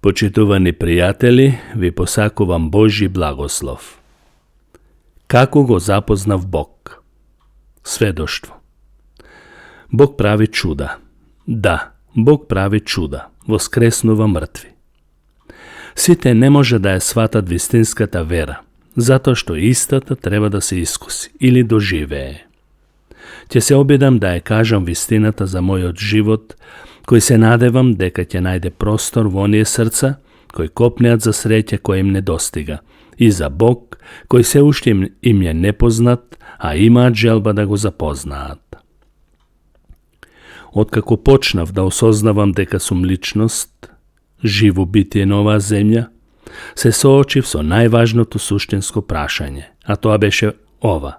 Почитувани пријатели, ви посакувам Божји благослов. Како го запознав Бог? Сведоштво. Бог прави чуда. Да, Бог прави чуда. Воскреснува мртви. Сите не може да ја сватат вистинската вера, затоа што истата треба да се искуси или доживее. Ќе се обидам да ја кажам вистината за мојот живот, кој се надевам дека ќе најде простор во оние срца кои копнеат за среќа која им не достига, и за Бог кој се уште им е непознат, а имаат желба да го запознаат. Откако почнав да осознавам дека сум личност, живо битие на оваа земја, се соочив со најважното суштинско прашање, а тоа беше ова: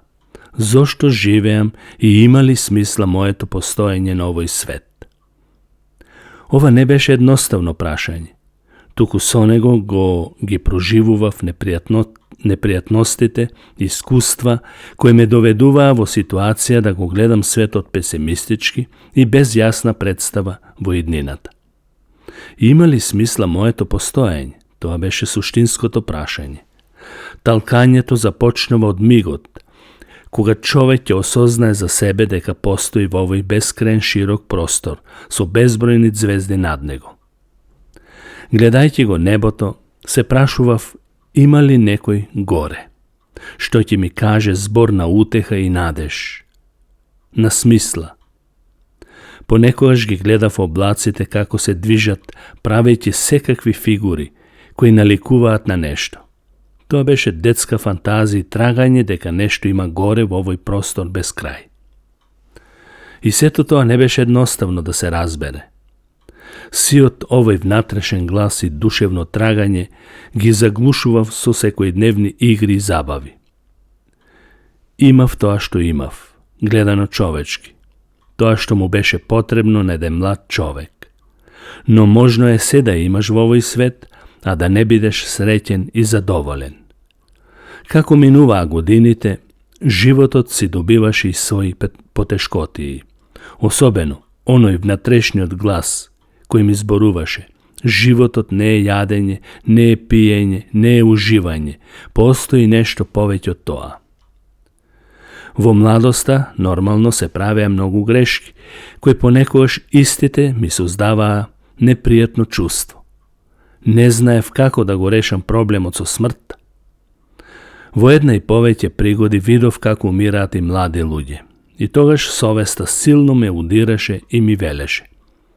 зошто живеам и има ли смисла моето постоење на овој свет? Ова не беше едноставно прашање, туку со него ги проживував непријатностите, искуства кои ме доведуваа во ситуација да го гледам светот песимистички и без јасна представа во иднината. Има ли смисла моето постоење? Тоа беше суштинското прашање. Талкањето започнува од мигот, кога човек ќе осознае за себе дека постои во овој бескраен широк простор со безбројни ѕвезди над него. Гледајќи го небото, се прашував има ли некој горе, што ќе ми каже збор на утеха и надеж, на смисла. Понекогаш ги гледав облаците како се движат, правејќи секакви фигури кои наликуваат на нешто. Тоа беше детска фантазија и трагање дека нешто има горе во овој простор без крај. И сето тоа не беше едноставно да се разбере. Сиот овој внатрешен глас и душевно трагање ги заглушував со секојдневни игри и забави. Имав тоа што имав, гледано човечки, тоа што му беше потребно на еден млад човек. Но можно е се да имаш во овој свет, а да не бидеш среќен и задоволен. Како минуваа годините, животот си добиваше и своји потешкотии. Особено, оној внатрешниот глас, кој ми зборуваше: животот не е јадење, не е пиење, не е уживање, постои нешто повеќе од тоа. Во младоста нормално се правеа многу грешки, кои понекогаш истите ми создаваа непријатно чувство. Не знаев како да го решам проблемот со смртта. Во една и повеќе пригоди видов како умираат и млади луѓе. И тогаш совеста силно ме удираше и ми велеше: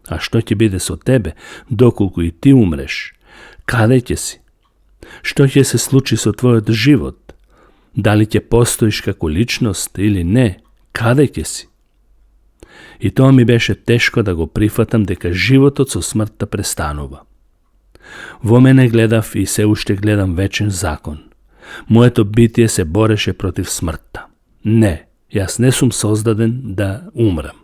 а што ќе биде со тебе, доколку и ти умреш? Каде ќе си? Што ќе се случи со твојот живот? Дали ќе постоиш како личност или не? Каде ќе си? И тоа ми беше тешко да го прифатам дека животот со смртта престанува. Во мене гледав и се уште гледам вечен закон. Моето битие се бореше против смртта. Не, јас не сум создаден да умрам.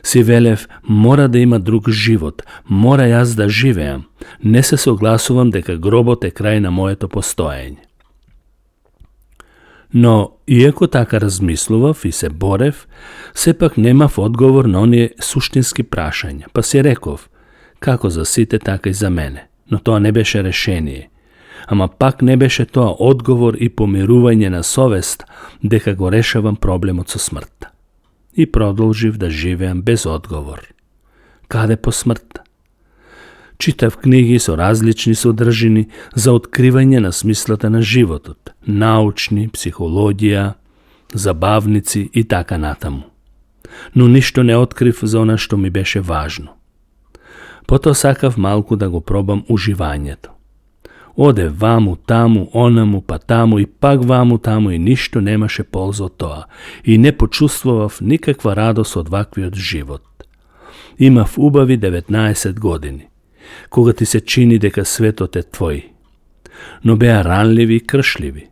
Си велев, мора да има друг живот, мора јас да живеам. Не се согласувам дека гробот е крај на моето постоење. Но, иако така размислував и се борев, сепак немав одговор на оние суштински прашања, па си реков: како за сите, така и за мене. Но тоа не беше решение. Ама пак не беше тоа одговор и помирување на совест дека го решавам проблемот со смртта. И продолжив да живеам без одговор. Каде по смртта? Читав книги со различни содржини за откривање на смислата на животот, научни, психологија, забавници и така натаму. Но ништо не открив за она што ми беше важно. Потоа сакав малку да го пробам уживањето. Оде ваму, таму, онаму, па таму и пак ваму, таму и ништо немаше полза од тоа и не почувствував никаква радост од ваквиот живот. Имав убави 19 години, кога ти се чини дека светот е твој, но беа ранливи и кршливи.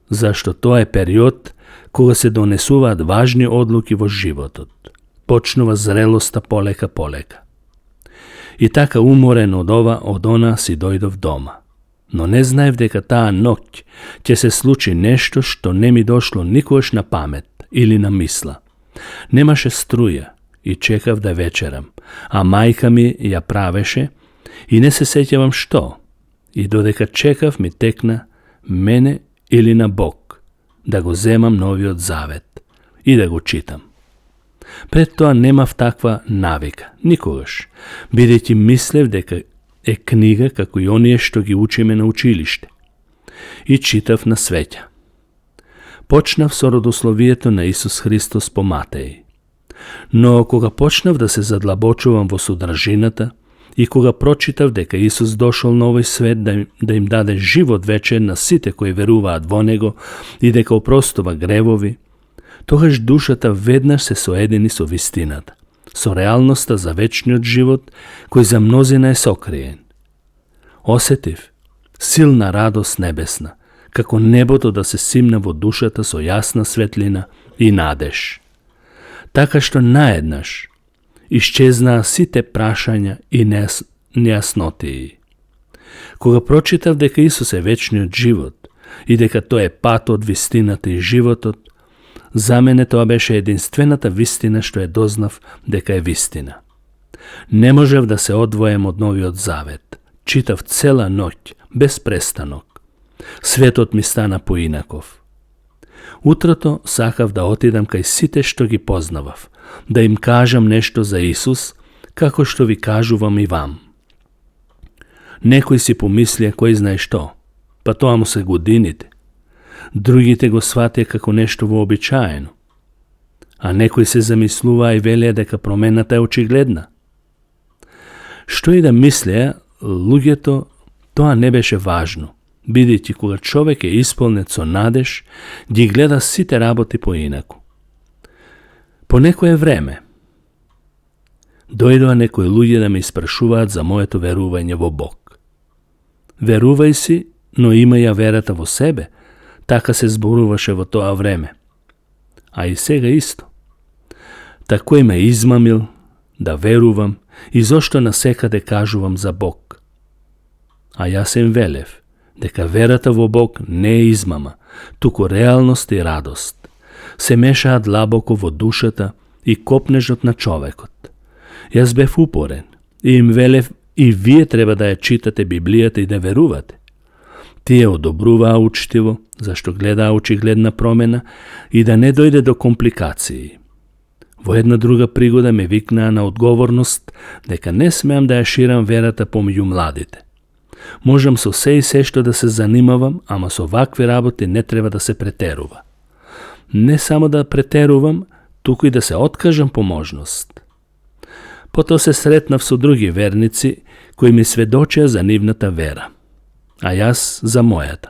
Зашто тоа е период кога се донесуваат важни одлуки во животот. Почнува зрелоста полека. И така уморен од она си дојдов дома. Но не знаев дека таа ноќ ќе се случи нешто што не ми дошло никогаш на памет или на мисла. Немаше струја и чекав да вечерам, а мајка ми ја правеше И не се сеќавам што, и додека чекав ми текна мене или на Бог да го земам новиот завет и да го читам. Пред тоа немав таква навика, никогаш, бидејќи мислев дека е книга како и оние што ги учиме на училиште. И читав на свеќа. Почнав со родословието на Исус Христос по Матеј. Но кога почнав да се задлабочувам во содржината и кога прочитав дека Исус дошол на овој свет да им даде живот вечен на сите кои веруваат во Него и дека опростува гревови, тогаш душата веднаш се соедини со вистината, со реалноста за вечниот живот кој за мнозина е сокриен. Осетив силна радост небесна, како небото да се симна во душата со јасна светлина и надеж. Така што наеднаш исчезнаа сите прашања и нејаснотии. Кога прочитав дека Исус е вечниот живот и дека тој е патот, вистината и животот, за мене тоа беше единствената вистина што ја дознав дека е вистина. Не можев да се одвоем од новиот завет. Читав цела ноќ, без престанок. Светот ми стана поинаков. Утрото сакав да отидам кај сите што ги познавав, да им кажам нешто за Исус, како што ви кажувам и вам. Некој си помислија кој знае што, па тоа му се годините. Другите го сватија како нешто вообичаено. А некои се замислуваа и велеа дека промената е очигледна. Што и да мислеа, луѓето, тоа не беше важно, бидејќи кога човек е исполнет со надеж, ги гледа сите работи поинаку. По некое време, дојдоа некои луѓе да ме испрашуваат за моето верување во Бог. Верувај си, но има ја верата во себе, така се зборуваше во тоа време. А и сега исто. Такој ме измамил да верувам и зошто насекаде кажувам за Бог. А јас им велев дека верата во Бог не е измама, туку реалност и радост. Се мешаат длабоко во душата и копнежот на човекот. Јас бев упорен и им велев и вие треба да ја читате Библијата и да верувате. Тие одобруваа учтиво, зашто гледаа очигледна промена и да не дојде до компликации. Во една друга пригода ме викнаа на одговорност дека не смеам да ја ширам верата помеѓу младите. Можам со се и се што да се занимавам, ама со вакви работи не треба да се претерува. Не само да претерувам, туку и да се откажам по можност. Потоа се сретнав со други верници кои ми сведочеа за нивната вера, а јас за мојата.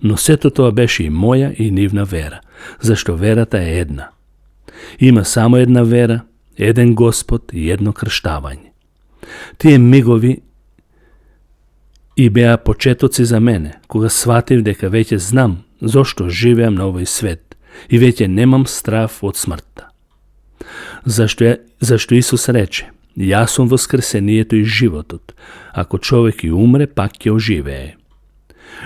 Но сето тоа беше и моја и нивна вера, зашто верата е една. Има само една вера, еден Господ и едно крштавање. Тие мигови и беа почетоци за мене, кога сватив дека веќе знам зошто живеам на овој свет и веќе немам страв од смртта. Зашто Исус рече: јас сум воскресението и животот. Ако човек и умре, пак ќе оживее.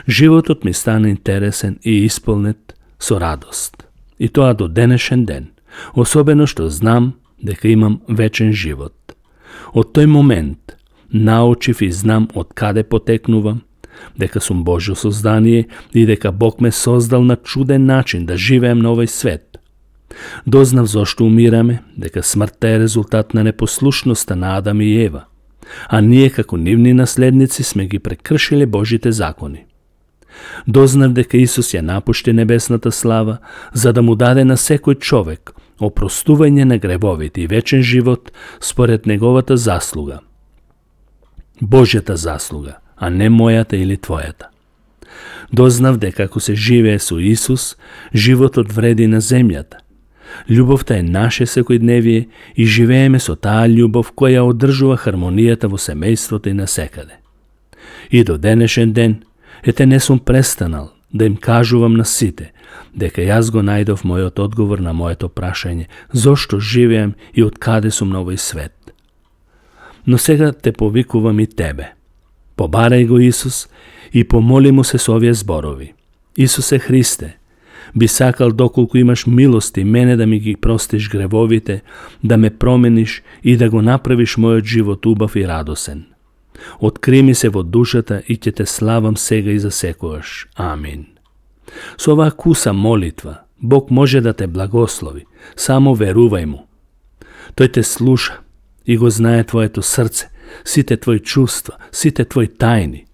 Животот ми стана интересен и исполнет со радост. И тоа до денешен ден, особено што знам дека имам вечен живот. Од тој момент научив и знам од каде потекнувам, дека сум Божјо создание и дека Бог ме создал на чуден начин да живеем на овој свет. Дознав зошто умираме, дека смртта е резултат на непослушноста на Адам и Ева, а ние како нивни наследници сме ги прекршиле Божите закони. Дознав дека Исус ја напушти небесната слава, за да му даде на секој човек опростување на гревовите и вечен живот според неговата заслуга. Божјата заслуга, а не мојата или твојата. Дознав дека ако се живее со Исус, животот вреди на земјата. Љубовта е наше секојдневие и живееме со таа љубов која одржува хармонијата во семејството и насекаде. И до денешен ден, ете не сум престанал да им кажувам на сите дека јас го најдов мојот одговор на моето прашање зошто живеам и од каде сум на овој свет. Но сега те повикувам и тебе. Побарај го Исус и помоли му се со овие зборови. Исусе Христе, би сакал доколку имаш милост и мене да ми ги простиш гревовите, да ме промениш и да го направиш мојот живот убав и радосен. Откри ми се во душата и ќе те славам сега и за секогаш. Амин. Со оваа куса молитва, Бог може да те благослови. Само верувај му. Тој те слуша и го знае твоето срце, сите твои чувства, сите твои тајни.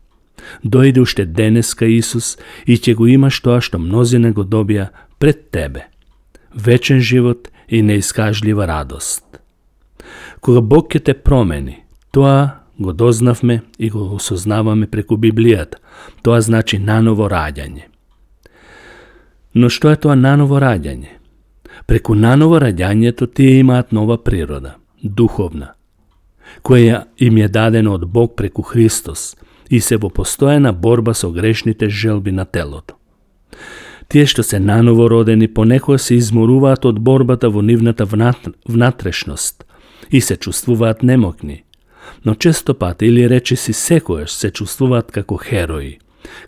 Дојде уште денеска Исус и ќе го имаш тоа што мнозина го добија пред тебе. Вечен живот и неискажлива радост. Кога Бог ќе те промени, тоа го дознавме и го осознаваме преку Библијата. Тоа значи наново раѓање. Но што е тоа наново раѓање? Преку наново раѓањето тие имаат нова природа, духовна, која им е дадена од Бог преку Христос и се во постојана борба со грешните желби на телото. Тие што се наново родени понекога се изморуваат од борбата во нивната внатрешност и се чувствуваат немокни, но често пати или речиси секојаш се чувствуваат како херои,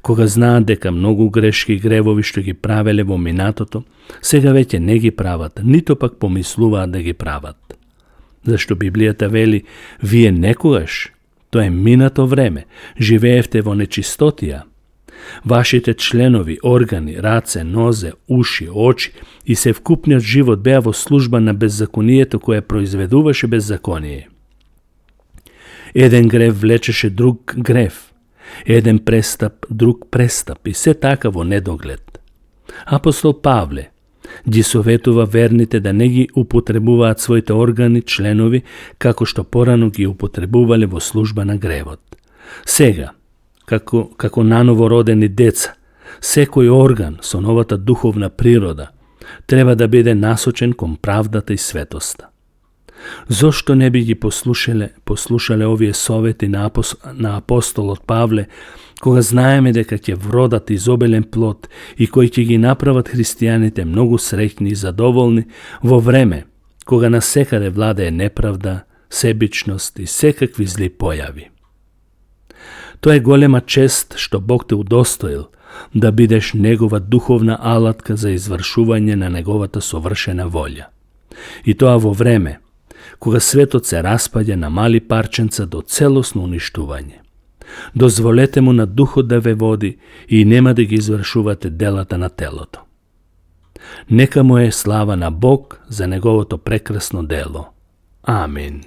кога знаат дека многу грешки и гревови што ги правеле во минатото, сега веќе не ги прават, нито пак помислуваат да ги прават. Зашто Библијата вели, вие некогаш, тоа е минато време, живеевте во нечистотија. Вашите членови, органи, раце, нозе, уши, очи и се вкупниот живот беа во служба на беззаконието кое произведуваше беззаконие. Еден грев влечеше друг грев, еден престап, друг престап и се така во недоглед. Апостол Павле ги советува верните да не ги употребуваат своите органи, членови, како што порано ги употребувале во служба на гревот. Сега, како наново родени деца, секој орган со новата духовна природа треба да биде насочен кон правдата и светоста. Зошто не би ги послушале овие совети на апостолот Павле, кога знаеме дека ќе вродат изобилен плод и кои ќе ги направат христијаните многу среќни и задоволни во време кога насекаде владее неправда, себичност и секакви зли појави. Тоа е голема чест што Бог те удостоил да бидеш негова духовна алатка за извршување на неговата совршена волја. И тоа во време кога светот се распаѓа на мали парченца до целосно уништување. Дозволете му на духот да ве води и нема да ги извршувате делата на телото. Нека му е слава на Бог за неговото прекрасно дело. Амин.